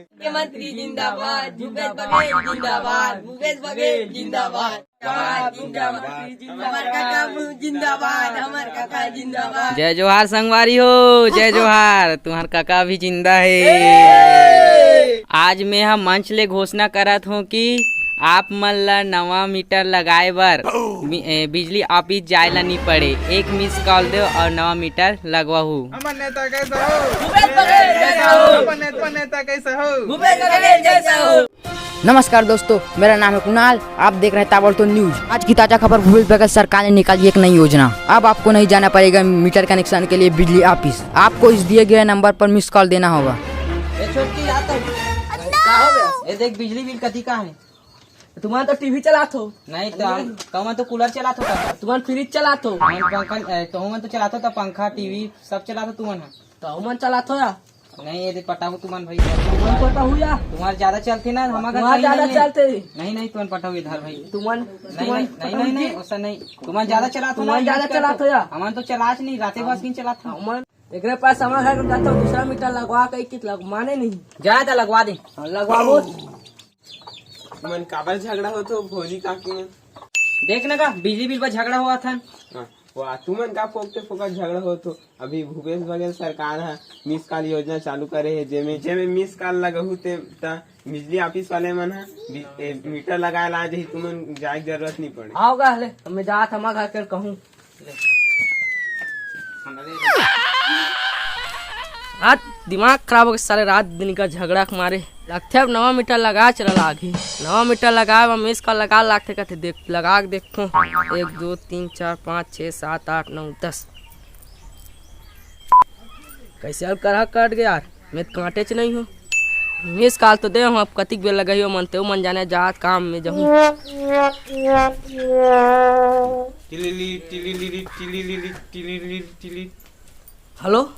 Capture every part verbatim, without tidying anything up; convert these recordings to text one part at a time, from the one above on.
मुख्यमंत्री जिंदाबाद, भूपेश बघेल जिंदाबाद, भूपेश बघेल जिंदाबाद। जिंदाबाद, जिंदाबाद, जिंदाबाद। हमार काका जिंदाबाद, हमार काका जिंदाबाद। जय जोहार संगवारी हो, जय जोहार। तुम्हार काका भी जिंदा है। आज मैं ह मंच ले घोषणा करत हूँ कि आप मन ला नवा मीटर लगाए बर मि-, ए, बिजली ऑफिस जाए ला नी पड़े। एक मिस कॉल दो और नवा मीटर लगवाहू। हमर नेता कैसा हो? भूपेश बघेल जैसा हो। हमर नेता, हमर नेता कैसा हो? भूपेश बघेल जैसा हो। नमस्कार दोस्तों, मेरा नाम है कुणाल। आप देख रहे हैं ताबड़तोड़ न्यूज। आज की ताजा खबर, भूपेश बघेल सरकार ने निकाली एक नई योजना। अब आपको नहीं जाना पड़ेगा मीटर कनेक्शन के लिए बिजली ऑफिस। आपको इस दिए गए नंबर पर मिस कॉल देना होगा। ए छोटकी, आ तो। का हो गया? ए देख, बिजली बिल कति का है? तुमन तो टीवी चलात हो। नहीं तो हम, तुमन तो कूलर चलात हो का? तुमन फ्रिज चलात हो। हम पंखा, ए, तो हमन तो चलात हो, तो पंखा, टीवी सब चलात हो तुमन ह। तो हमन चलात हो या? नहीं, ये दे पटाहू तुमन भाई। तुमन पटाहू या? तुम्हार ज्यादा चलते ना, हमार घर तुम्हार कहीं ज्यादा नहीं है। चलते। नहीं, नहीं, तुमन पटाहू इधर भाई। तुमन, नहीं, तुमन नहीं, नहीं, पटाहू नहीं, जी। नहीं, वैसा नहीं। तुमन ज्यादा चलात हो तुमन ना, ज्यादा यूज चलात करते हो या? हमन तो चलाच नहीं, राते बस नहीं चलात हो। हमन एकरे पास हमार घर जाता हूँ, दूसरा मीटर लगवा के कि लग-, माने नहीं। जा, जा लगवा दे। हाँ, लगवाबो। मन काबर झगड़ा होत हो भौजी काकी मन? देख ना का, बिजली बिल पर झगड़ा हुआ था। हाँ, वाह, तुमन का फोकते फोकट झगड़ा होत हो। अभी भूपेश बघेल सरकार ह मिस कॉल योजना चालू करे हे, जेमे, जेमे मिस कॉल लगहू ते, त बिजली ऑफिस वाले मन ह बि-, ए, मीटर लगाए ला आ जही, तुमन जाए के जरूरत नहीं पड़े। आओ गा, ले, मैं जात हमा घर के कहूँ। आज दिमाग खराब हो गया साले, रात दिन का झगड़ा के मारे। लगथे अब नवा मीटर लगा चला लागही। नवा मीटर लगाए बर मिस कॉल लगा लागथे, कहथे देख, लगा के देखो। एक, दो, तीन, चार, पाँच, छः, सात, आठ, नौ, दस। कैसे अब करहा कट गया यार, मैं तो कांटेच नहीं हूँ। मिस कॉल तो दे हूँ, अब कतिक बेर लगाही हो मन, ते मन जाने जात काम में जाहूँ। टिलिली, टिलिली, टिलिली, टिलिली, टिलिली। हेलो।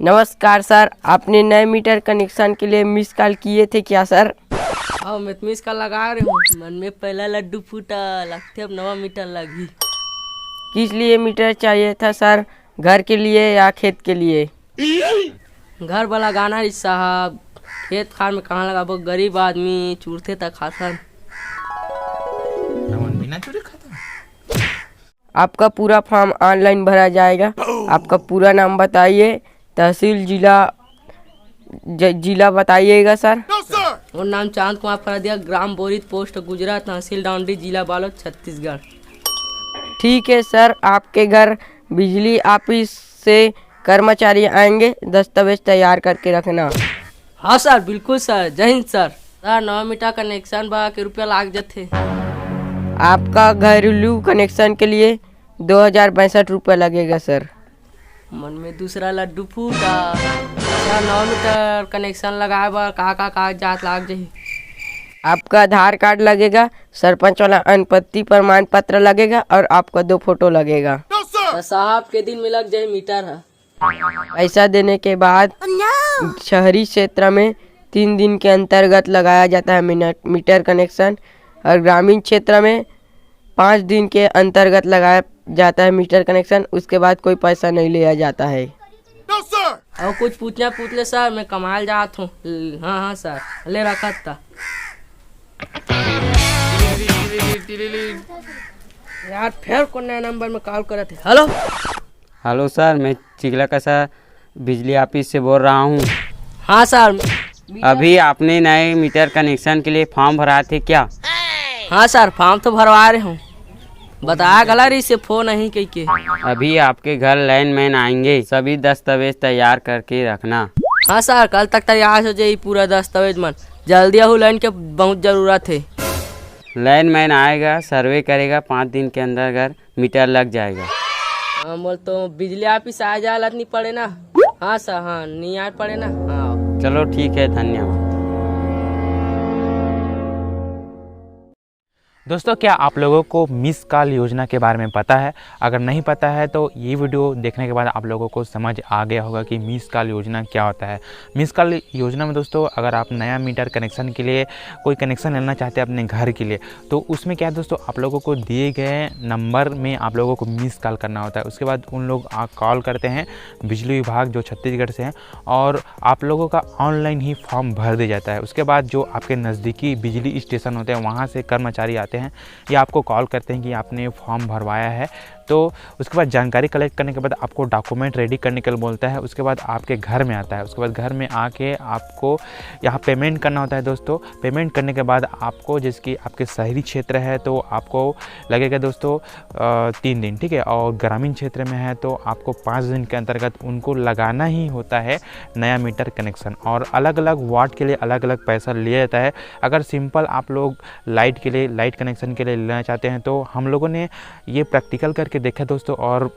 नमस्कार सर, आपने नए मीटर कनेक्शन के लिए मिस कॉल किए थे क्या सर? हाँ, मैं तो मिस कॉल लगा रहे हूँ। मन में पहला लड्डू फूटा, लगथे अब नवा मीटर लगही। किस लिए मीटर चाहिए था सर, घर के लिए या खेत के लिए? घर बर लगाना रही साहब, खेत खार में कहाँ लगाबो, गरीब आदमी चुरथे त खाथन। हमन बिना चुरे खाथन। आपका पूरा फॉर्म ऑनलाइन भरा जाएगा। आपका पूरा नाम बताइए, तहसील, जिला, ज-, जिला बताइएगा सर। मोर नाम चांद कुमार फरदिया, ग्राम बोरित, पोस्ट गुजरा, तहसील डाउंडी, जिला बालोद, छत्तीसगढ़। ठीक है सर, आपके घर बिजली ऑफिस से कर्मचारी आएंगे, दस्तावेज तैयार करके रखना। हाँ सर, बिल्कुल सर। जय हिंद सर। सर, नवा मीटर कनेक्शन बा के रुपया लाग जथे? आपका घरेलू कनेक्शन के लिए दो हजार पैंसठ रुपया लगेगा सर। मन में दूसरा लड्डू फूटा। सर, नवा मीटर कनेक्शन लगाए बर का का कागजात लाग जही? आपका आधार कार्ड लगेगा, सरपंच वाला अनपत्ति प्रमाण पत्र लगेगा और आपका दो फोटो लगेगा। तो साहब, के दिन में लग जाए मीटर है? पैसा देने के बाद शहरी क्षेत्र में तीन दिन के अंतर्गत लगाया जाता है मिनट, मीटर कनेक्शन, और ग्रामीण क्षेत्र में पाँच दिन के अंतर्गत लगाया जाता है मीटर कनेक्शन। उसके बाद कोई पैसा नहीं लिया जाता है। और कुछ पूछना पूछ ले सर, मैं कमाल जात हूँ। हाँ, हाँ सर, ले रखत था। यार, फिर कौन नया नंबर में कॉल करत है? हेलो। हेलो सर, मैं चिखला कसा बिजली ऑफिस से बोल रहा हूँ। हाँ सर। अभी आपने नए मीटर कनेक्शन के लिए फॉर्म भरा थे क्या? हाँ सर, फॉर्म तो भरवा रहे हूँ। बताया गला रही से फोन नहीं कह के। अभी आपके घर लाइनमैन आएंगे, सभी दस्तावेज तैयार करके रखना। हाँ सर, कल तक तैयार हो जाए पूरा दस्तावेज मन। जल्दी आहू, लाइन के बहुत जरूरत है। लाइनमैन आएगा, सर्वे करेगा, पाँच दिन के अंदर अगर मीटर लग जाएगा। हाँ, बोल तो बिजली ऑफिस आ जाला नहीं पड़े ना। हाँ सर, हाँ, नहीं आ पड़े ना। हाँ। चलो ठीक है, धन्यवाद। दोस्तों, क्या आप लोगों को मिस कॉल योजना के बारे में पता है? अगर नहीं पता है तो ये वीडियो देखने के बाद आप लोगों को समझ आ गया होगा कि मिस कॉल योजना क्या होता है। मिस कॉल योजना में दोस्तों, अगर आप नया मीटर कनेक्शन के लिए कोई कनेक्शन लेना चाहते हैं अपने घर के लिए, तो उसमें क्या है दोस्तों, आप लोगों को दिए गए नंबर में आप लोगों को मिस कॉल करना होता है। उसके बाद उन लोग आ कॉल करते हैं, बिजली विभाग जो छत्तीसगढ़ से हैं, और आप लोगों का ऑनलाइन ही फॉर्म भर दिया जाता है। उसके बाद जो आपके नज़दीकी बिजली स्टेशन होते हैं, वहाँ से कर्मचारी आते हैं या आपको कॉल करते हैं कि आपने फॉर्म भरवाया है। तो उसके बाद जानकारी कलेक्ट करने के बाद आपको डॉक्यूमेंट रेडी करने के लिए बोलता है। उसके बाद आपके घर में आता है। उसके बाद घर में आके आपको यहाँ पेमेंट करना होता है दोस्तों। पेमेंट करने के बाद आपको, जैसे कि आपके शहरी क्षेत्र है, तो आपको लगेगा दोस्तों तीन दिन, ठीक है। और ग्रामीण क्षेत्र में है तो आपको पाँच दिन के अंतर्गत उनको लगाना ही होता है नया मीटर कनेक्शन। और अलग अलग वाट के लिए अलग अलग पैसा लिया जाता है। अगर सिंपल आप लोग लाइट के लिए, लाइट कनेक्शन के लिए लेना चाहते हैं, तो हम लोगों ने ये प्रैक्टिकल करके देखा दोस्तों, और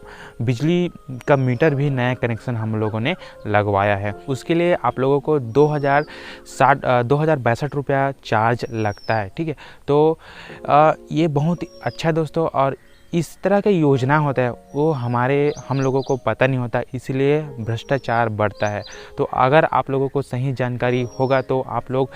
बिजली का मीटर भी नया कनेक्शन हम लोगों ने लगवाया है। उसके लिए आप लोगों को दो हज़ार साठ दो हज़ार बासठ रुपया चार्ज लगता है, ठीक है। तो ये बहुत ही अच्छा है दोस्तों। और इस तरह के योजना होता है, वो हमारे हम लोगों को पता नहीं होता, इसीलिए भ्रष्टाचार बढ़ता है। तो अगर आप लोगों को सही जानकारी होगा तो आप लोग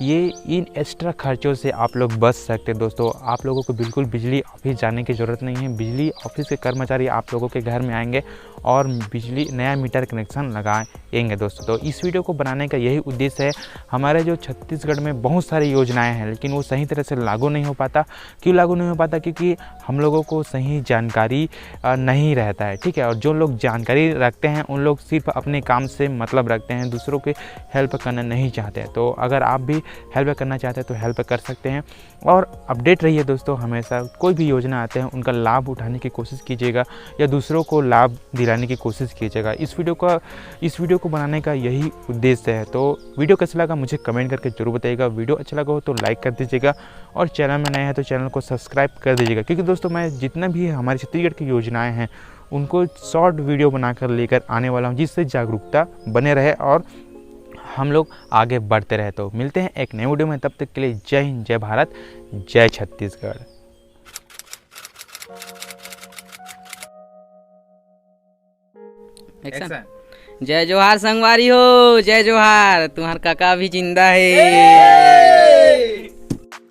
ये इन एक्स्ट्रा खर्चों से आप लोग बच सकते हैं दोस्तों। आप लोगों को बिल्कुल बिजली ऑफिस जाने की ज़रूरत नहीं है। बिजली ऑफिस के कर्मचारी आप लोगों के घर में आएंगे और बिजली नया मीटर कनेक्शन लगाएंगे दोस्तों। तो इस वीडियो को बनाने का यही उद्देश्य है। हमारे जो छत्तीसगढ़ में बहुत सारी योजनाएं हैं, लेकिन वो सही तरह से लागू नहीं हो पाता। क्यों लागू नहीं हो पाता? क्योंकि हम लोगों को सही जानकारी नहीं रहता है, ठीक है। और जो लोग जानकारी रखते हैं, उन लोग सिर्फ अपने काम से मतलब रखते हैं, दूसरों के हेल्प करना नहीं चाहते। तो अगर आप भी हेल्प करना चाहते हैं तो हेल्प कर सकते हैं। और अपडेट रहिए दोस्तों, हमेशा कोई भी योजना आते हैं उनका लाभ उठाने की कोशिश कीजिएगा या दूसरों को लाभ दिलाने की कोशिश कीजिएगा। इस वीडियो का इस वीडियो को बनाने का यही उद्देश्य है। तो वीडियो कैसा लगा मुझे कमेंट करके जरूर बताइएगा। वीडियो अच्छा लगा हो तो लाइक कर दीजिएगा और चैनल में नए हैं तो चैनल को सब्सक्राइब कर दीजिएगा, क्योंकि दोस्तों, मैं जितना भी हमारे छत्तीसगढ़ की योजनाएं हैं उनको शॉर्ट वीडियो बनाकर लेकर आने वाला हूँ, जिससे जागरूकता बने रहे और हम लोग आगे बढ़ते रहे। तो मिलते हैं एक नए वीडियो में, तब तक के लिए जय हिंद, जय भारत, जय छत्तीसगढ़। एक्शन। जय जोहार संगवारी हो, जय जोहार। तुम्हार काका अभी जिंदा है।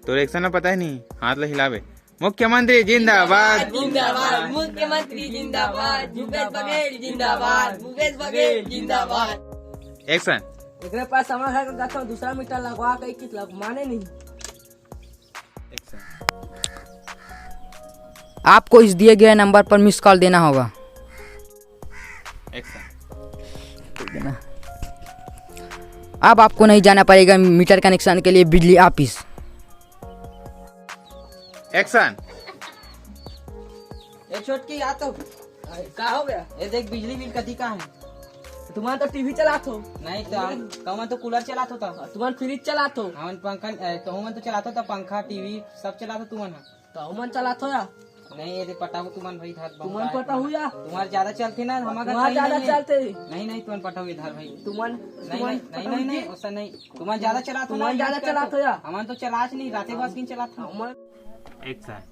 तोर एक्शन में पता है नहीं, हाथ ला हिलावे। मुख्यमंत्री जिंदाबाद। जिंदाबाद, मुख्यमंत्री जिंदाबाद, भूपेश बघेल जिंदाबाद, भूपेश बघेल जिंदाबाद। एक्शन। एकरे पास समाधान कर जाता हूँ, दूसरा मीटर लगवा के किस लग माने नहीं। एक्शन। आपको इस दिए गए नंबर पर मिस कॉल देना होगा। एक्शन। अब आपको नहीं जाना पड़ेगा मीटर कनेक्शन के लिए बिजली ऑफिस। एक्शन। ए छोटकी, आ तो। का हो गया? ये देख, बिजली बिल कती का है। तुमन तो टीवी चलात हो। नहीं तो हम, तुमन तो कूलर चलात हो तो। तुमन फ्रिज चलात हो। हमन पंखा, ए, तो हमन तो चलात हो तो पंखा, टीवी सब चलात हो तुमन ह। तो हमन चलात हो या? नहीं, ये दे पटाहू तुमन भाई, धर तुमन बंगाल पटाहू या? तुम्हार ज्यादा चलते ना, हमार घर तुम्हार कहीं ज्यादा नहीं है। चलते। नहीं, नहीं, तुमन पटाहू इधर भाई। तुमन, नहीं, तुमन नहीं, नहीं, पटाहू नहीं, के? नहीं, वैसा नहीं। तुम्हार ज्यादा चलात हो तुमन ना, ज्यादा चलात हो या? हमन तो चलाच नहीं, राते बस किन चलात हो। हमन एक्शन।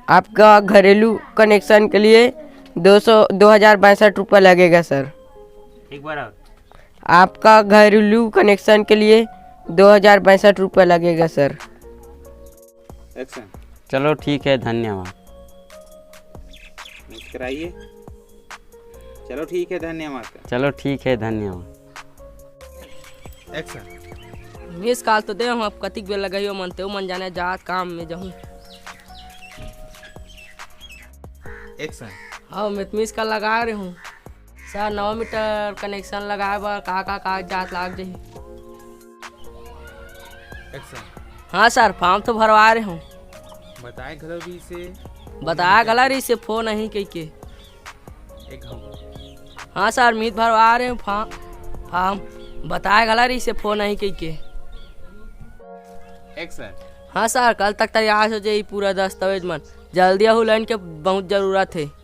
आपका घरेलू कनेक्शन के लिए दो सौ, दो हज़ार बासठ रुपये लगेगा सर। एक बार और। आपका घरेलू कनेक्शन के लिए दो हज़ार बासठ रुपये लगेगा सर। एक्शन। चलो ठीक है, धन्यवाद। मुस्कुराइए। चलो ठीक है, धन्यवाद। चलो ठीक है, धन्यवाद। एक्शन। मिस कॉल तो दे हूँ, अब कतिक बेर लगाइयो मन, तेऊ मन जाने जात काम में जाहूँ। एक्शन। हाँ, मैं तो मिस कॉल लगा रहे हूँ। सर, नवा मीटर कनेक्शन लगाए बर का का कागजात लाग जाही? एक्शन। हाँ सर, फॉर्म तो भरवा रहे हूँ। बताए घलो रहिसे। बताए घलो रहिसे, फोन नहीं कहिके। एक हम। हाँ सर, मीत भरवा रहे हूँ फॉर्म, फॉर्म। बताए घलो रहिसे, फोन नहीं कहिके। एक्शन। हाँ सर, कल तक तैयार हो जाई पूरा दस्तावेज मन। जल्दी आहू, लाइन के बहुत जरूरत है।